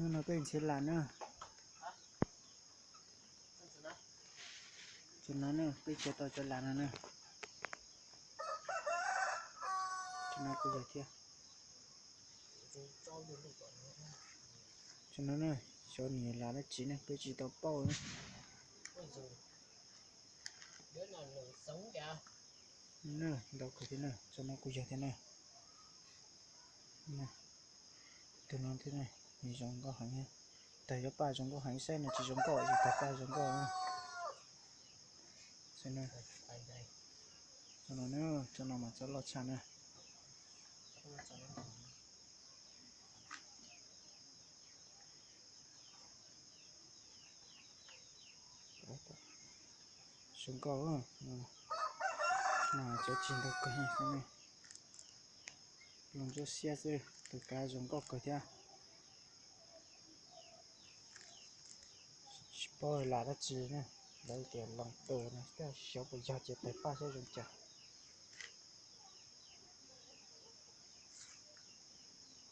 Hnub no peb nrhiav las na. Cov no na, peb nrhiav tau cov las no na. Cov no kuj yog thiab. Cov no na, xyov nws yog las dab tsi ne, peb tsis tau paub na. Ntau kawg thiab na, cov no kuj yog thiab na. Tus no thiab na, nws zoo nkauj heev. Tag cov paj zoo nkauj heev, saib no tsis zoo nkauj, tag paj zoo nkauj. Cov no na, cov no mas cov loj tshaj na. Zoo nkauj, cov tsis ntau kawg xwb ne. Los ntsuab xiab xwb, tus kav zoo nkauj kawg thiab. Tsis paub las dab tsi ne, lawv tias loos tus no, xyov puas yog ces tawg paj saib zoo cas.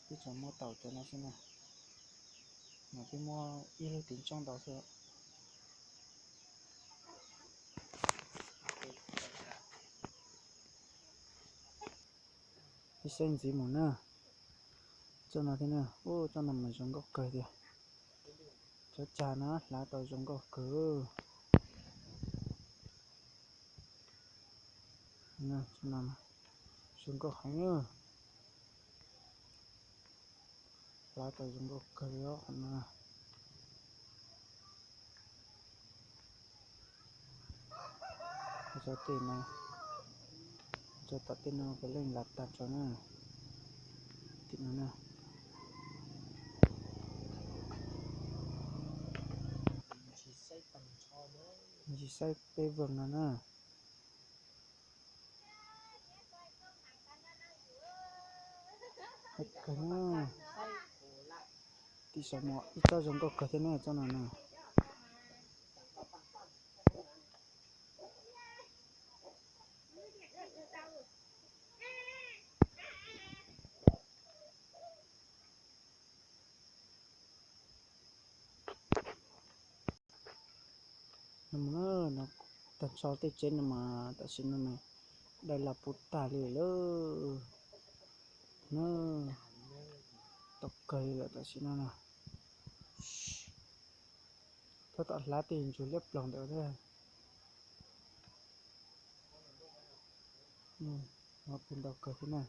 Peb tsuas muab tau cov no xwb na, mas peb muab ib lub tiv tsoob ntau xwb. Peb saib ntxiv mus na. Tsob no thiab na, ub, tsob no mas zoo nkauj kawg tiag. Tsob tsag na hlav tau zoo nkauj kawg. Tsob no zoo nkauj heev. Hlav tau zoo nkauj kawg li os qhov no. Cov tej no, cov tom tej no puav leej hlav tag tso na. Tim no na. Ntsis saib peb veg no na. Kawg na. Tim saum no ib tsob zoo nkauj kawg thiab na, tsob no na. No, tag nrho tej tsev no mas tam sim no mas dai las puv tag li lawm na. Tau kawg li lawm tam sim no na. Tab tom hlav tej ntsuag liab ploog ntawd thiab. Puv ntau kawg thiab na.